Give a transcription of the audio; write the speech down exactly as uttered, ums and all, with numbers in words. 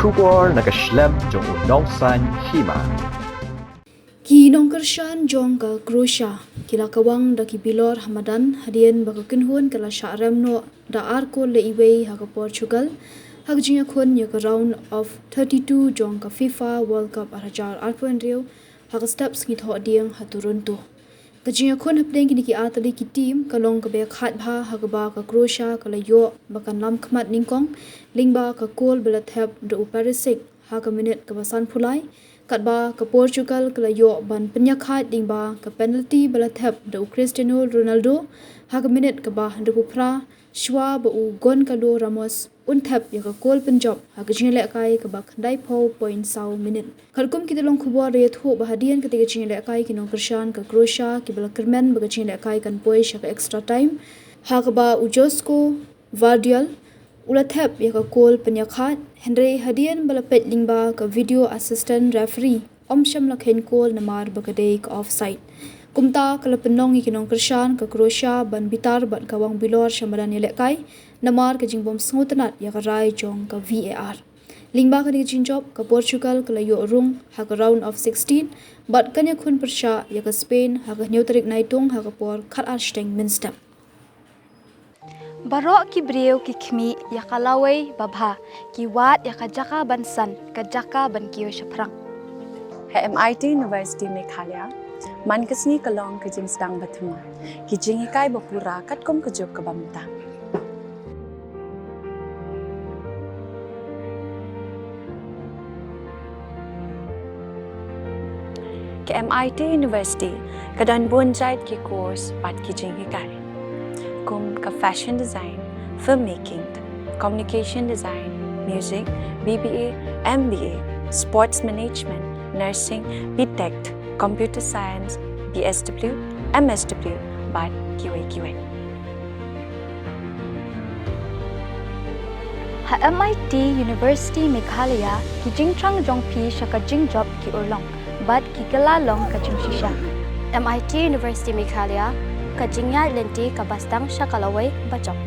Khubor na ka shlem jong u Nongsaiñ Hima. Ki nongkyrshan jong ka Croatia ki la kawang da ki bilor ha madan hadien ba ka kynhun ka la shah rem noh da ar kol la iwei ha ka Portugal ha ka jingïakhun ïa ka round of thirty-two jong ka FIFA World Cup ar hajar arphew hynriew ha ka step sngi Thohdieng ha Toronto. Ka jingïakhun hapdeng kine ki artylli ki team ka long kaba khaid bha ha kaba ka Croatia ka la ïoh ba kan lam khmat nyngkong lyngba ka kol ba la thep da u Perisic ha ka minit kaba sanphew lai, katba ka Portugal ka la ïoh ban pynïakhaid lyngba ka penalty ba la thep da u Cristiano Ronaldo ha ka minit kaba hynriewphew phra, shuwa ba u Goncalo Ramos un thep ïa ka kol pynjop ha ka jingïalehkai kaba khyndaiphew point saw minit. Katkum kita long khubor da ïathuh ba hadien kata ka jingïalehkai ki nongkyrshan ka Croatia kiba la kyrmen ba ka jingïalehkai kan poi sha ka extra time, ha kaba u Josko Gvardiol u la thep ïa ka kol pynïakhaid, hynrei hadien ba la peit lyngba ka video assistant referee, ym shym la kheiñ kol namar ba ka dei ka offside. Kumta ka la pynlong ïa ki nongkyrshan ka Croatia ban bitar bad kawang bilor sha madan ïalehkai namar ka jingbym sngewtynnat ïa ka rai jong ka VAR. Lyngba kane ka jingjop ka Portugal ka la ïoh rung ha ka round of sixteen bad kan ïakhun pyrshah ïa ka Spain ha ka hynñiew tarik Naitung ha ka por khatar shiteng mynstep. Baroh ki briew ki khmih ïa ka lawei babha, ki wad ïa ka jaka ban san, ka jaka ban kiew shaphrang. Ha MIT University Meghalaya, man ka sngi ka long ka jingsdang ba thymmai, ki jinghikai ba pura katkum ka juk kaba mynta. Ka MIT University ka don bun jait ki course bad ki jinghikai, kum ka fashion design, filmmaking, communication design, music, BBA, MBA, sports management, nursing, BTech, computer science, BSW, MSW bad kiwei kiwei. Ha MIT University Meghalaya, ki jingthrang jong phi sha ka jingjop ki urlong bad ki kylla long ka jingshisha. MIT University Meghalaya, ka jingïaid lynti kaba sdang sha ka lawei bajop.